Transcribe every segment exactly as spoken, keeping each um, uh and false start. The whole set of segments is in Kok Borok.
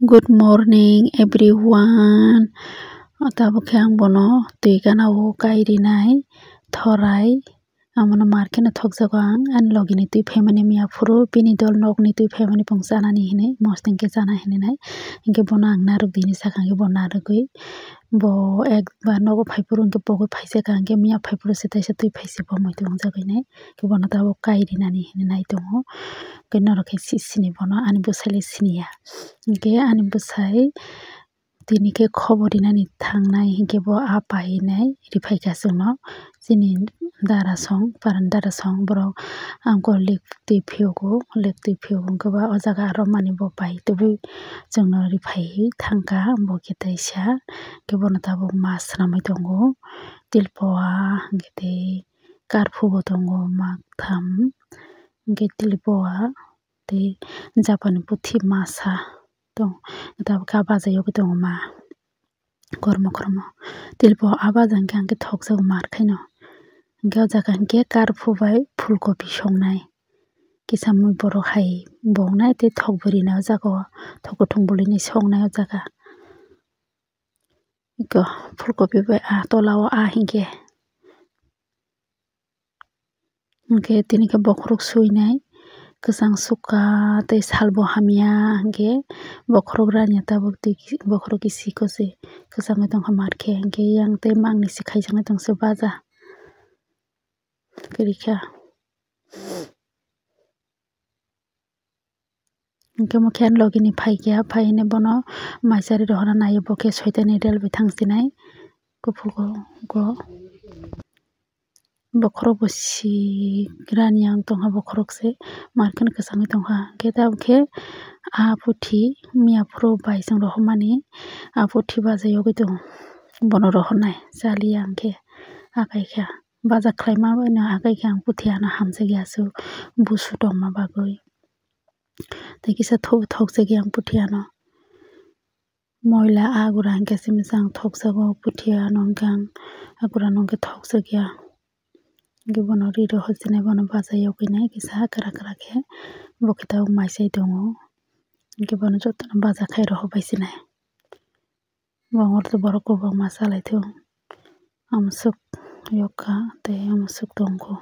Good morning everyone. Tabuk khe ang bono twi gana o kai rinai thorai. Amono mar kheno thokjago ang, ani logi ni twi phaimani miya phuru bini dol nokni twi phaimani pung chanani hinwi mosting khe chana hinwi nai. Hinkhe bono ang narwk dini saka hinkhe bo narwgwi bo ekbar nogo phai phuru hinkhe pogwi phaisaka hinkhe miya phai phuru se teisa twi phaise bo muitu wngjagwi nai. Hinkhe bono tabuk kai rinani hinwi nai tongo. Hinkhe norok khe si-, sini bono ani bwsai le siniya. Hinkhe ani bwsai tini khe khobor rinani thangnai hinkhe bo a painai riphaikha chwngno chini dara song, paran dara song borok angkor lake twi phiyogo, lake twi phiyogo hinkhe ba o jaga aro mani bo pai tubui chwngno riphaiwi thangkha bo khe teisa hinkhe bono tabuk ma swnamwi tongo tilpoa hinkhe tei karphubo tongo maktham hinkhe tilpoa tei japani puthi masa tong tabuk khe a baja yogwi tongo ma kormo kormo tilpo a baja hinkhe ang khe thokjago mar khaino hinkhe o jaga hinkhe karphu bai phulkopi songnai kisa mui borok hai bongnai tei thok bo rinai o jaga o thok kuthung bo linai songnai o jaga eko phulkopi bai a tola o a hinkhe. Hinkhe tini khe bokhorok suinai kwchang sukha tei salbo hamya hinkhe bokhorok raniya tabuk twi bokhorok kisi kwchwi kwchangwi tongkha mar khe hinkhe yang tei mangni se khaijaknai tongse baja kwrwikha. Hinkhe mokhe ani logi ni phaikha, phainai bono maisari rohorna naiyo, bo khe soitani rel bai thang sinai. Kuphur go-, go-, bokhorok bo si rani ang tongkha, bokhorok se mar kheno kwchangwi tongkha. Hinkhe tabuk khe a puthi miya phuru bai chwng rohormani a puthi baja yogwi tongo. Bono rohornai chaliya hinkhe akai kha. Baja khlaima bai no akai khe ang puthi ano hamjakya aswk busu tongma bagwi. Tei kisa thok-, thokjagwi ang puthi ano. Moila a gura hinkhe simi se ang thokjago puthi ano hinkhe ang a gura no hinkhe thokjakya. Hinkhe bono ri rohor sinai bono baja yogwinai kisa kwrak kwrak khe bo khe tabuk maisai tongo. Hinkhe bono jotono baja khai rohor bai sinai. Bongor tei borok kwbangma chalaithung. Amswk yokha tei amswk tongkho.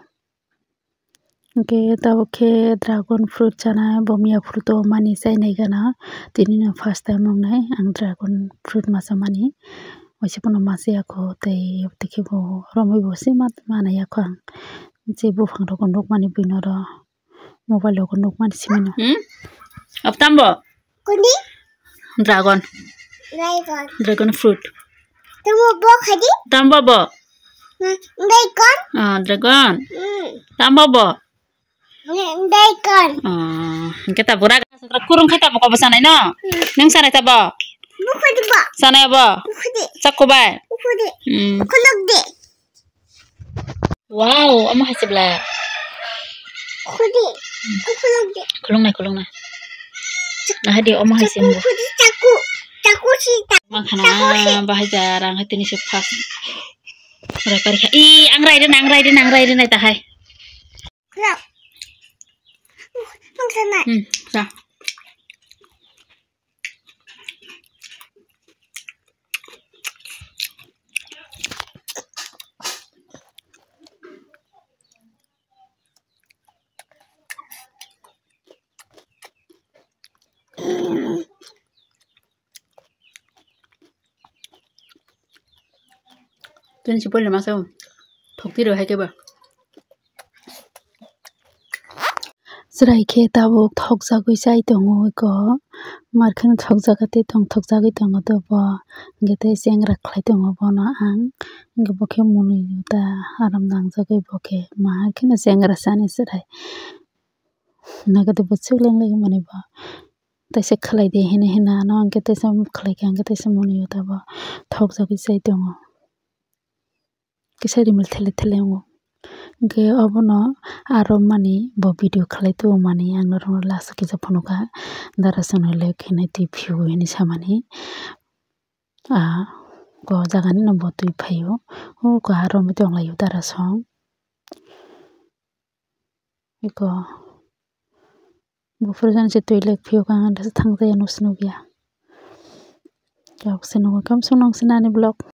Hinkhe tabuk khe dragon fruit chanai bo miya fruit o mani chainai gana. Tini no first time wngnai ang dragon fruit masa mani. Waisa phano masa yakho tei tei khe bo romwi bo se ma-, mana yakho ang. Je buphang rok nukmani buino oro. Mobile rok nukmani simi no. Hmm? Ab tambo? Kundi? Dragon. Dragon. Dragon fruit. Tamo bo khadi? Tambo bo? Hmm, dragon. Ah, dragon. Hmm. Tambo bo? Hmm, dragon. Ah, hinkhe ta bura kurung khe ta bo kobo sanai no? Hmm. Nung sanai ta bo? Bukhudi bo. Sanai bo? Bukhudi. Chakku bai? Bukhudi. Hmm. Khuluk di. Wow, omo hai se bla. Khudi. Khuluk di. Khulungnai, khulungnai. Nahadi omo hai se. Khudi chaku. Chaku si ta-, ma khana chaku si. Bahai ja rang hai tini se phas. Rai pari kha. I, ang rai rinai, ang rai rinai, ang rai rinai ta hai. Khuluk. Nung sanai. Hmm, sa. Tini si poila masa thokti rw hai khe ba. Chwrai khe tabuk thokjagwi chai tongo eko. Mar kheno thokjaga tei tong thokjagwi tongo to bo. Hinkhe tei chengra khlai tongo bono ang. Hinkhe bo khe mwnwi ta aram nangjagwi bo khe mar kheno chengra chani chwrai. Nagade bo chwk leng leng mani bo. Teisa khlai di hini hina ano hinkhe teisa khlai kha hinkhe teisa mwnwi ta bo thokjagwi chai tongo. Kisa rimil thele thele wngo. Hinkhe obono aro mani bo video khlai tubumani ang norokno last o kisa phunukha. Dara chwngno lek hinwi twi phiyugo hinwi samani. Ah, o jagani no bo twi phaio. Oko aro tonglaio dara song. Eko buphuru jani se twi lek phiyok ang, thang jaya nw swnukya. Kok se nungo kamsong nang se nani vlog.